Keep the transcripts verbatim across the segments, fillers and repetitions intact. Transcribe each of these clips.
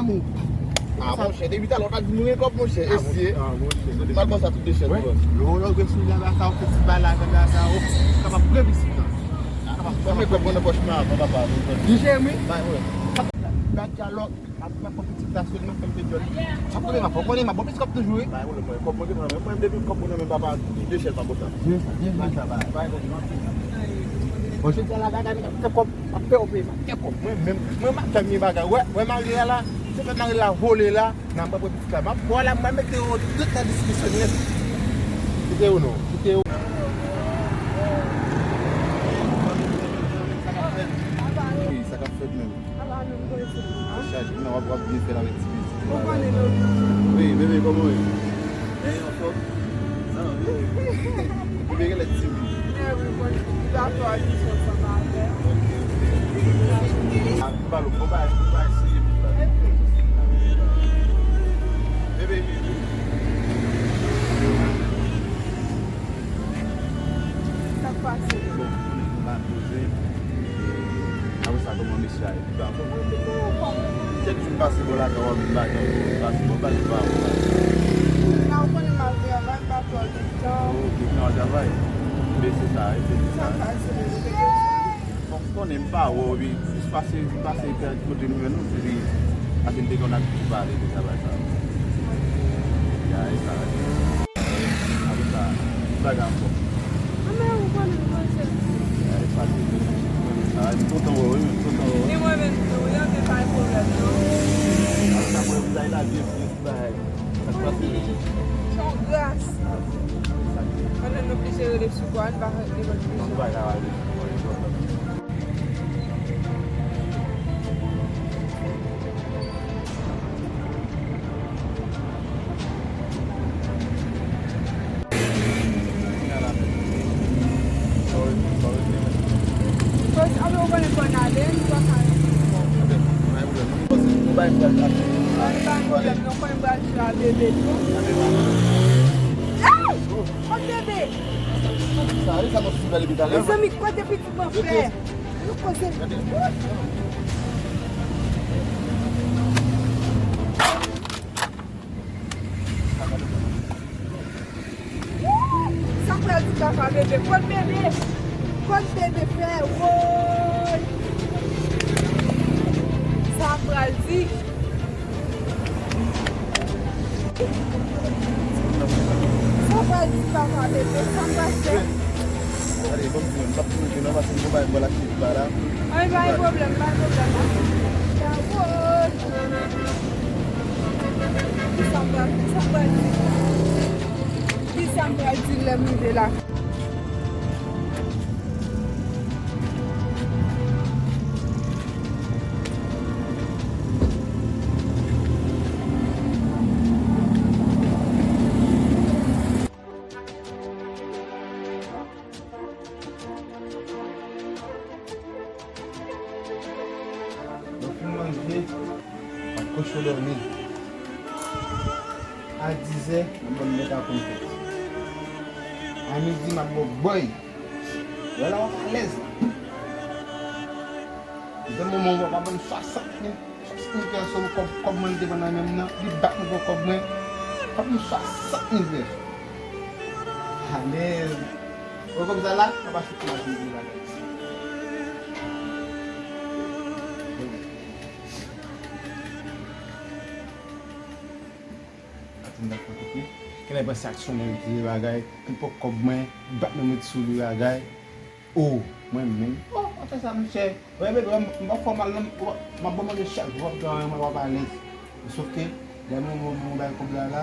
nan men w. Ah, monchè, depi talè w ta di nou gen kòb, monchè. Esye. M al ba w sa tout de chèz pou lòt. Lè w gen sou la, sa, ou fè ti bagay la, sa, ou kapab pran pitit nan. Ou kapab pran kòb nan pòch mwen avan, papa. Di Jeremi. Bay, wè. Bat dyalòg. M ap pran pitit la sou li, m ap fè m te djòl. M ap konnen, m ap konnen, m ap bon pitit kòb toujou, wi. Bay, wè, mwen, kòb mwen gen nan men mwen, depi kòb mwen nan men papa, de chèz pa kontan. Byen, byen, byen, sa va. Bay, bon, bon. Bon, jodi a la, bagay, m ap fè kòb, m ap fè w peye, m ap fè kòb. Mwen menm, mwen, m ap fè mye bagay. Wè, wè, mari a la, se fè mari la vole la. Nan mwen pran pitit la, m ap pran la, mwen mete yo tout nan diskisyon nèt. Kite yo non, kite yo. Atò a ki sòt sa pa avè. Ok, ok. A, m pale w, bon bagay, bon bagay, serye, bon bagay. Bebe, bebe. Sa k pase? Bon, konnen nou la poze. E, apre sa, kòman mesye a ye? Li pa bon? Kèk jou m pase bò lakay w, m vin bagay, m pase bò, pase bò. La, ou konnen m al travay, m pa twò gen tan. Ok, ou al travay? Men se sa, se sa. Sa pase, bebe? Bon, konnen m pa wè w, wi. Jis pase, pase kote m jwenn ou, epi pase m te konn abitye pale de travay sa. Ya, e sa. Apre sa, ki bagay ankò? Anmè, ou konnen mwen se. Ya, e sa, m kontan wè w, wi, m kontan wè w. E mwen menm tou, wi, anmè, pa gen pwoblèm, non. Apre sa, mwen, m bay la byenvni, ti bagay. Sa k pase? Se yon gras. Pandan n oblije rele sou kò a, n pa rele lòt bouch. Koz, anmè, ou konnen fò n ale, nou pa ka rete. Anmè, pa gen pwoblèm, non, mwen pral jwe a bebe tou. Ey! Kot bebe? Mezanmi, kote pitit mwen fè? Nou koze. Sa pral di papa bebe. Kot bebe? Kot bebe fè? Woy! Sa pral di. Sa pral di papa bebe, sa pral fè. Gade, bon, m ap tou rete nan pase m konpay bò la ki pa la. Ay, pa gen pwoblèm, pa gen pwoblèm. Sa pral, sa pral di. Ki sa m pral di lè m rive la? Mwen fin manje, m ap kouche dòmi. A dizè, m ap ban m mèt a konn fèt. A midi, m ap bòk bòy. Wè la, w ap alèz la. Depi moman w pa ban m swasant mil, swasant mil pèso pou kòb, kòb mwen li te pran nan men m nan, li bat mwen pou kòb mwen. Pa ban m swasant mil pèso. Alèz. Wè kòb sa la, m ap achte machin pou bagay. Atann, dakò, ok. Genlè panse aksyon mwen, di bagay, pou kòb mwen, bat mwen met sou li bagay. O, mwen menm. O, w ap fè sa, monchè. Wè, bebe, m, m pa fè w mal, non. M ap ba w manje chak jou, w ap travay, mwen, w ap alèz. Sòf ke, lè mwen, mwen, mwen bay kòb la, la,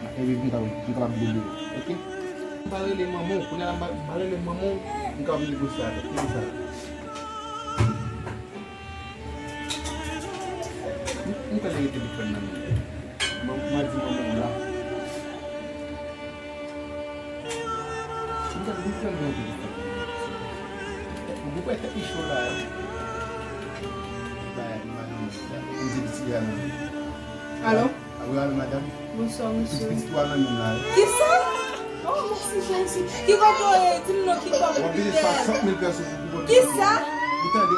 epi m kapab, m kapab bebe, ok? M pa rele manman w, kounye a la, m pa, m pa rele manman w, m kapab negosye avè w. Ki sa? M, m tande gen telefòn nan men. M, m a di manman w la. M tande, m tande gen telefòn nan men. Tèt, m kwè tèt li cho la, wi. Ba, m a nan men la. M di pitit la nan men. Alo? Wi, alo, madanm. Bonswa, mesye. Pitit ou a nan men la, wi. Kisa? Oh, mèsi, Jezi. Ki kote w ye? Di m non, ki kote w ye? W ap peye swasant mil pèso pou, pou, pou. Kisa? Ou tande,